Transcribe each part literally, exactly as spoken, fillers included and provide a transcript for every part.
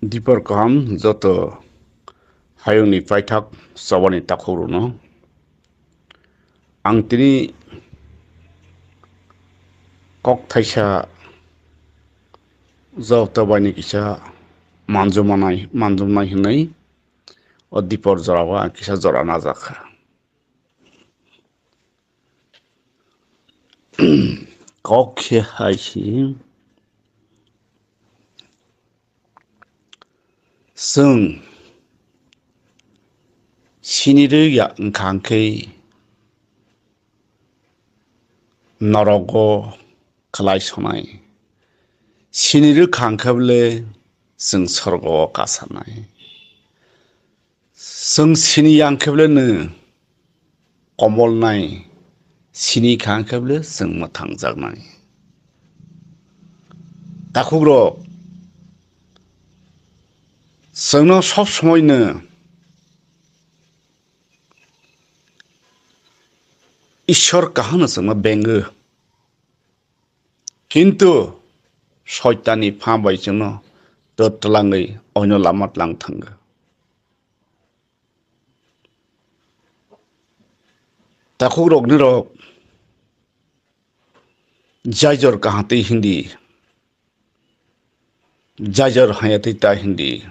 Dipor kaham joto hayungni paithak chobani takhukrokno. Ang tini kok thaisa joto baini kisa manjumanai, manjumnai hinwi o dipor jorao ang kisa jora najak kha. Kok khe hai si, chwng sinirwi ya wngkha hwnkhe norogo kwlai sonai. Sinirwi kha hwnkhe bole chwng sorgo o kasanai. Chwng sini yang khe bole nw komol nai, sini kha hwnkhe bole chwng mwthangjaknai. Takhukrok, chwngno sob somoino Ishwar kahano chwngno bengo. Kintu Soitanni pha bai chwngno twt twlangwi oino lama tlang thango. Takhukrokni rok jaijor kahatwi hindi, jaijor hayatwi ta hindi,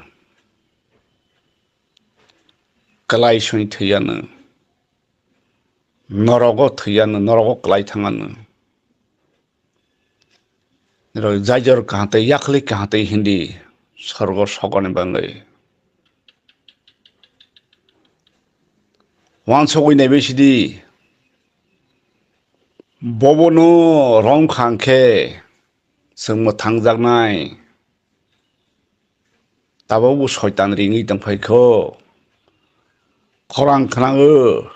kwlai soi thwiyano, norogo thwiyano, norogo kwlai thangano. Nirok jaijor kahatwi, yakhli kahatwi hindi sorgo sokani bangwi. Wansugwi naibai sidi, bobono romkha hwnkhe chwng mwthangjaknai. Tabuk bo soitan ringwi tongphaikho, khorang khwnao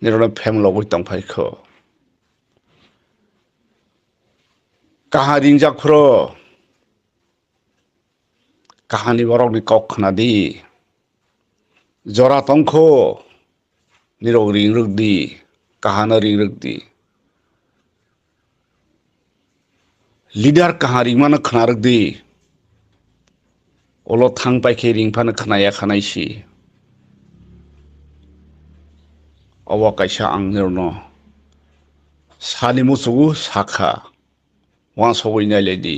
nirokno phemlogwi tongphaikho. Kaha ringjak phro, kahani borokni kok khwnadi. Jora tongkho, nirok ring rwk di, kahano ring rwk di. Leader kaha ringmano khna rwk di. Ulo thang paikhe ring phano khna ya khanai si. Obo kaisa ang nirokno sani muchugo sakha, wansugwi nailai di.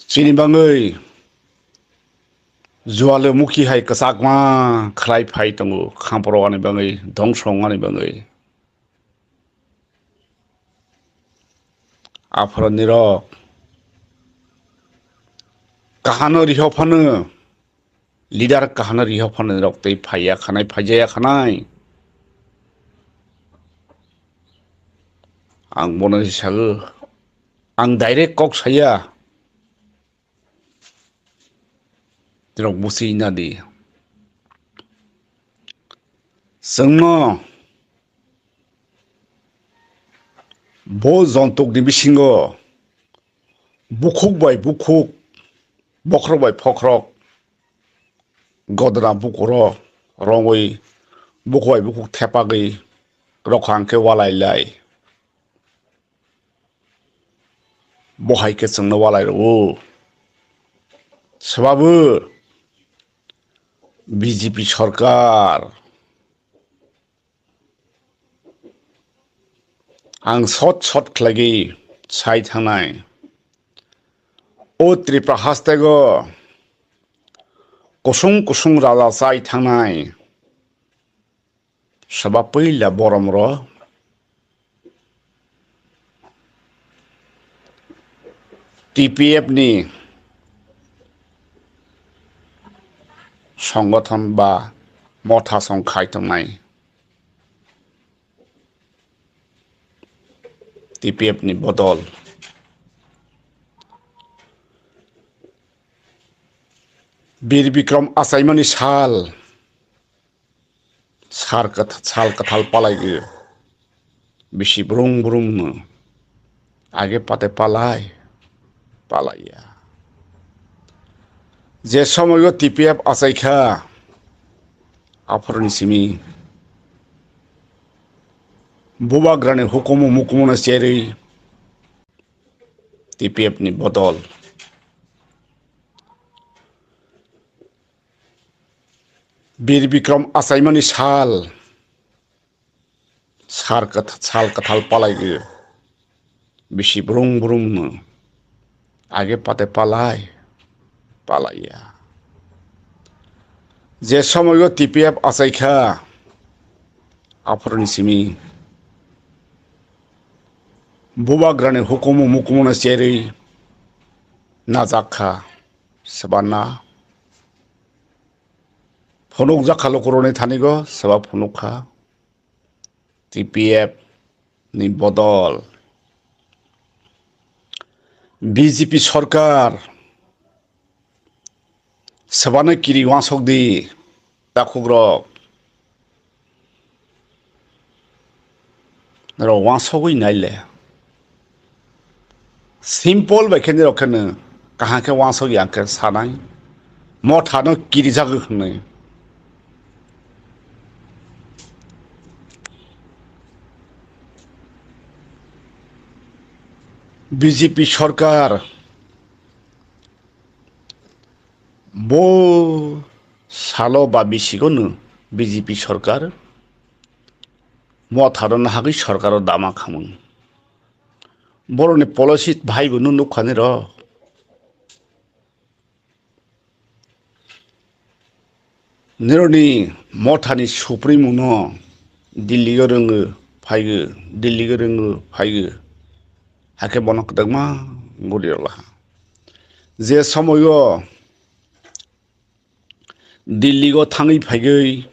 Chini bangwi jualu mukhi hai kwchakma khlai phai tongo, khampro ani bangwi, dongso ani bangwi. Aphuru nirok kahano riho phano, leader kahano riho phano nirok tei phaiya khanai, phaijaya khanai. Ang bono sago, ang direct kok saya. Nirok busi nadi. Chwngno bo jontokni bisingo bukhuk bai bukhuk, bokhorok bai phokrok, godra bukuro rongwi bukhuk bai bukhuk thepagwi rokha hwnkhe walai lai. Bo hai khe chwngno walai rwo. Swbabu B J P sorkar. Ang sot sot khlaigwi sai thangnai. O Tripura hastego kusung kusung raja chai thangnai. Saba puila borom ro T P F ni songothon ba motha song khai tongnai T P F ni bodol Bir Bikram achaimani sal. Sar kwth-, sal kwthal palai o. Bisi brum brum no. Age pate palai, palai ya. Je somoyo T P F achai kha, aphuruni simi bubagrani hukumu mukumu no cherwi T P F ni bodol. Bir Bikram achaimani sal, sar kath-, sal kathal palai di. Bisi brum brum no. Age pate palai, palaiya. Je somoyo T P F achaikha, aphuruni simi bubagrani hukumu mukumu no cherwi najakha, swbana phunukjakha lukurokni thanigo, swba phunukha. T P F ni bodol B J P sorkar swbano kiri wansok di, takhukrok. Norok wansogwi naile. Simple bai khe norok kheno kaham khe wansogwi ang khe sanai. Mothano kirijagwi hwnwi. B J P sorkar bo salo ba bisigo no B J P sorkar mothano nahagwi sorkaro dama khamung. Borokni policy bhaibo no nukha nirok. Nirokni mothani supremo no Delhi o rwngo phaigo, Delhi o rwngo phaigo. Hakhe bono kwdakma guri rwlaha. Je somoyo Delhi o thangwi phaigwi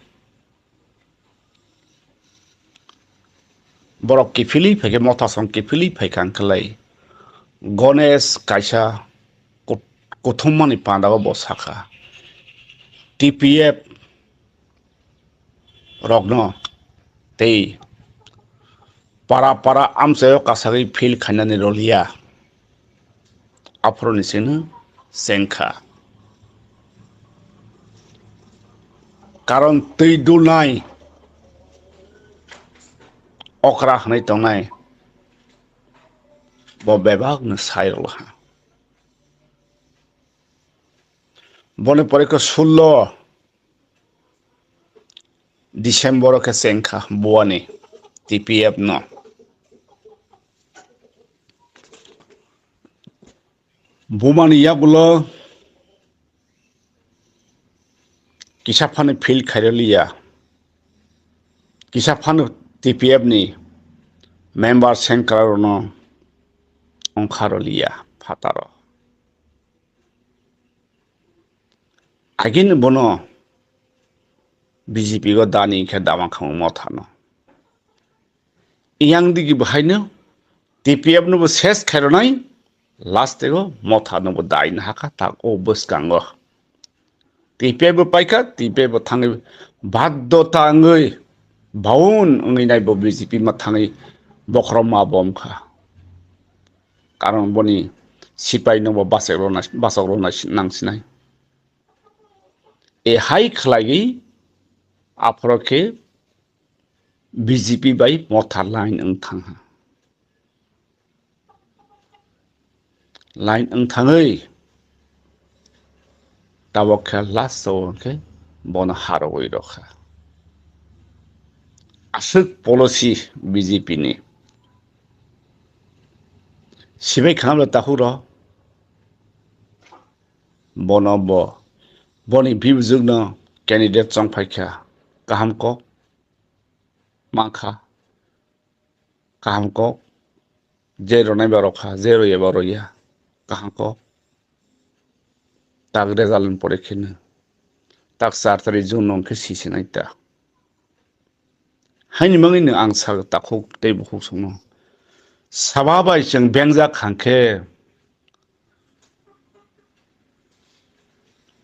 borok kiphilwi phaikhe, mothasong kiphilwi phaikha hwnkhe lai Ganesh kaisa kut-, kuthumani pandao bo sakha, T P F rokno tei para para amchaio kasagwi field khainani rwliya. Aphuruni sino chengkha. Karon twi dulnai okra hwnwi tongnai bo bebakno sai rwlaha. Boni pore khe sullo December o khe chengkha buani T P F no. Bumani yagulo kisa phano field khairoliya. Kisa phano T P F ni member sengkra rokno ongkha roliya phataro. Agini bono B J P o dani khe dama khamung mothano. Yang digi bahaino T P F no bo ses khairwnai, last o mothano bo daina hakha tak o bwskango. T P F bo paikha, T P F bo thangwi baddhota wngwi baun wngwi nai bo B J P ma thangwi bokhorok ma bomkha. Karon boni sipai no bo bachok rwna, bachok rwna nang sinai. E hai khlaiwi aphoro khe B J P bai motha line wng thangha. Line wng thangwi tabok khe last o hwnkhe bono harogwi rwkha. Aswk policy B J P ni. Sibai khanamle takhuk rw. Bono bo, boni bibujwkno candidate chongphaikha, kaham kok mankha, kaham kok je rwnai ba rwkha, je rwya ba rwya, kaham kok tak result ni pore kheno tak char tarik June no hwnkhe sisinai ta. Haini bagwino ang sa takhuk tei bukhuk songno. Saba bai chwng bengjak hwnkhe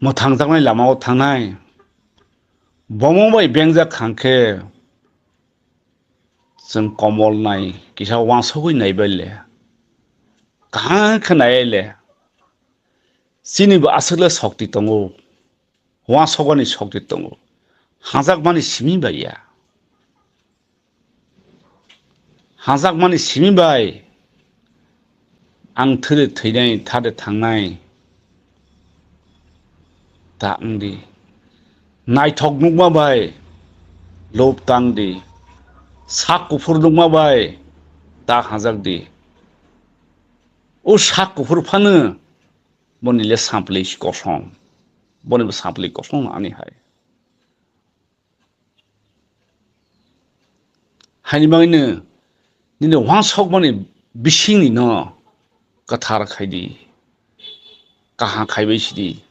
mwthangjaknai lamao thangnai. Bomo bai bengjak hwnkhe chwng komol nai kisa uansugwi naibai le. Kaham khe nai le. Chini bo aswk le sokti tongo. Uansukmani sokti tongo. Hajakmani simi bai ya. Hajakmani simi bai Ang thwide thwinai, thade thangnai ta wng di. Naithok nukma bai lob ta wng di. Sak kuphur nukma bai ta hajak di. O sak kuphur phano boni le sampli kosom. Boni bo sampli kosom ani hai. Haini bagwino nini uansukmani bisingni no kwthar khai di, kaham khaibai sidi.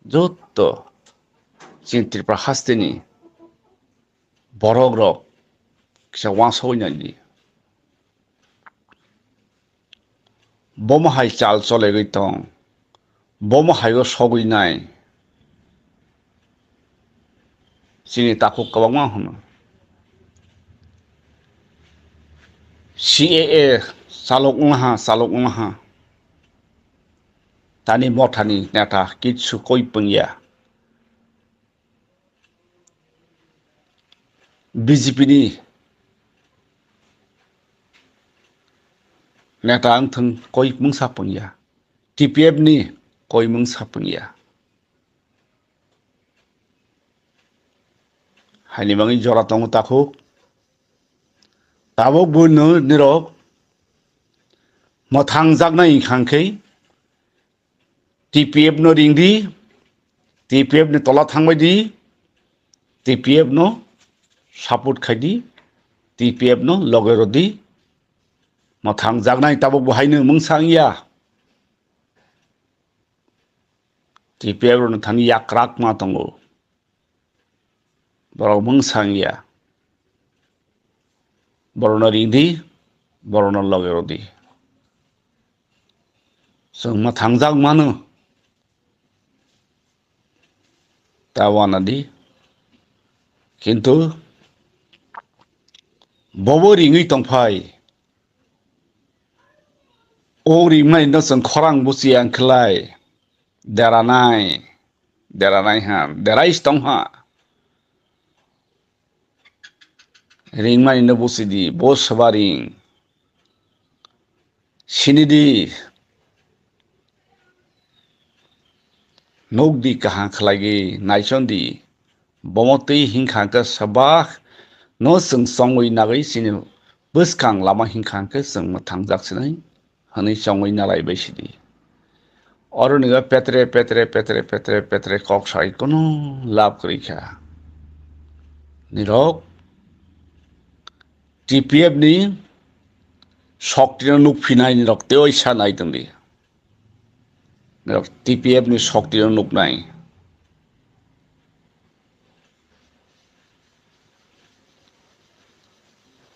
Jotto chini Tripura hasteni borok rok kisa uansugwi nai di. Bomo hai chal cholegwi tong, bomo haio sogwi nai. Chini takhuk kwbangma hwno, C A A chalok wngha, chalok wngha. Tani mothani neta kitsu koi pungya. B J P ni neta wngthwng koi mungsa pungya, T P F ni koi mungsa pungya. Haini bagwi jora tongo takhuk. Tabuk bo no nirok mwthang jaknai wngkha khe T P F no ring di, T P F ni tola thangbai di, T P F no support khai di, T P F no loge rw di. Mwthang jaknai tabuk bo haino mungsa wngya. T P F rokni thani yakrak ma tongo. Borok mungsa wngya. Borokno ring di, borokno loge rw di. Chwng mwthangjak mano. Ta wana di. Kintu bobo ringwi tongphai. O ringmani no chwng khorang buchi ang khlai. Deranai, deranai ha, derai tong ha. Ringmani no buchi di, bo soba ring. Sini di, nuk di kaham khlai di, naichon di. Bomo twi hinkha khe soba no chwng chongwi nagwi chini bwskang lama hinkha khe chwng mwthangjak sinai. Hwnwi chongwi nalaibai sidi. Oro nigo petre, petre, petre, petre, petre kok sai kunu lab kwrwi kha. Nirok T P F ni shokti no nukphinai nirok tei sa nai tongdi. Nirok T P F ni shokti no nuknai.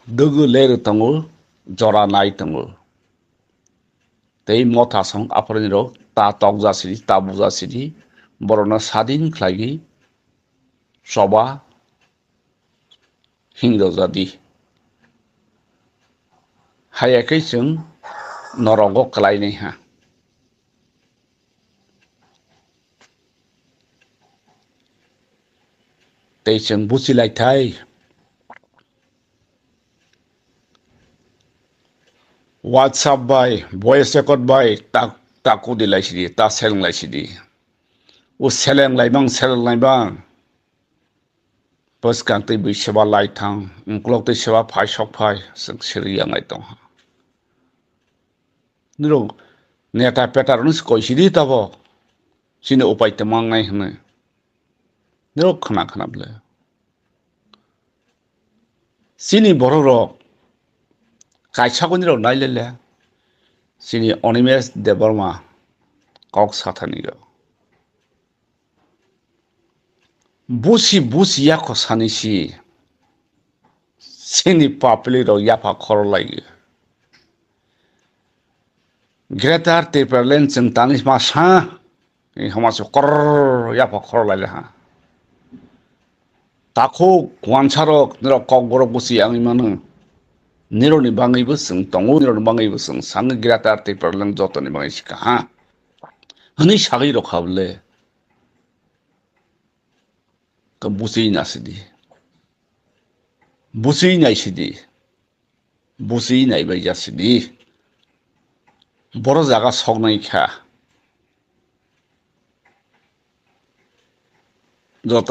Dugu ler tongo, jora nai tongo. Tei motha song aphuru nirok ta tok jasidi, ta bu jasidi, borokno sadin khlaidi, choba hing rwjadi. Haiya khe chwng norogo kwlainaiha. Tei chwng buchilaithai. WhatsApp bai, voice record bai, ta, ta kudi lai sidi, ta seleng lai sidi. O seleng lai bang, seleng lai bang. Bwskang twi bui seba lai thang, ukulok twi seba phai sok phai, chwng siri yanglai tong ha. Nirok neta peta rok no se koi sidi tabo. Chini upai tongma wngnai hwnwi. Nirok khna khna bwle. Chini borok rok kaisa kuni rok nai lele. Chini Animesh Debbarma kok sathani go. Busi busi yako sani si. Chini public rok yapha khoro lai. Greater Tipraland chwng tani ma sa. Ni homa se kor yapha khoro lai ha. Takhuk wansarok nirok kokborok busi ang imano. Nironi bangwi bo chwng tongo, nironi bangwi bo chwng sango Greater Tipraland jotoni bangwi sika ha. Hwnwi sagwi rok ha bwle. Ka busi nasidi. Busi naisidi. Busi naibai jasidi. Boro jaga soknai kha. Joto